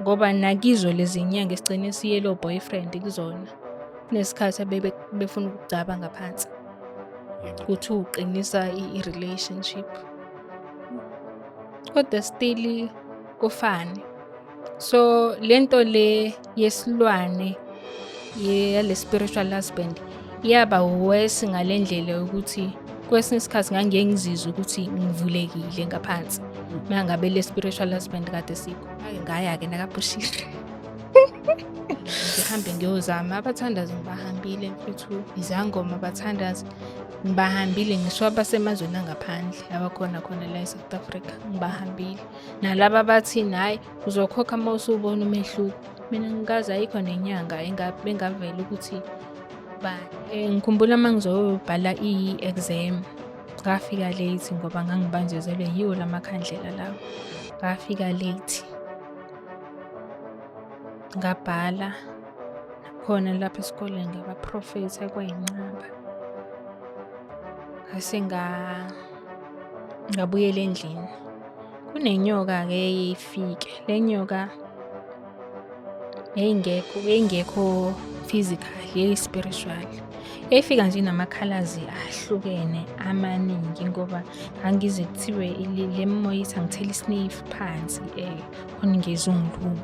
Ngoba nakizo lezi nyanga esigcine siye lo-boyfriend kuzona, kunesikhathi abebe befuna ukugcaba ngaphansi. Kuthiwa uqinisa i-relationship. Kodwa still kufane. So lento le yesilwane yale spiritual husband yaba worse ngale ndlela yokuthi kwesinye isikhathi ngangiye ngizizwe ukuthi ngivulekile ngaphansi uma ngabe le spiritual husband kade sikho. Ngake ngaya-ke nakaBushiri. Ngihambe ngiyozama abathandazi ngibahambile mfethu, izangoma abathandazi ngibahambile, ngisho abasemazweni angaphandle abakhona khona la e-South Africa ngibahambile. Nalaba abathi hhayi uzokhokha uma usubona umehluko, mina ngikaze ayikho nenyanga engavela ukuthi bani. Ngikhumbula uma ngizobhala i-exam ngafika late ngoba ngangibanjezelwe yiwo la makhandlela lawa. Ngafika late ngabhala nakhona lapha esikoleni ngabaprofetha kwayinqaba. Ngase ngabuyela endlini. Kunenyoka-ke eye ifike. Le nyoka yayingekho physical, yayi-spiritual. Yayifika nje inamakhalazi ahlukene amaningi ngoba ngangize kuthiwe le moya ithi angithele isniff phansi khona ingezungiluma.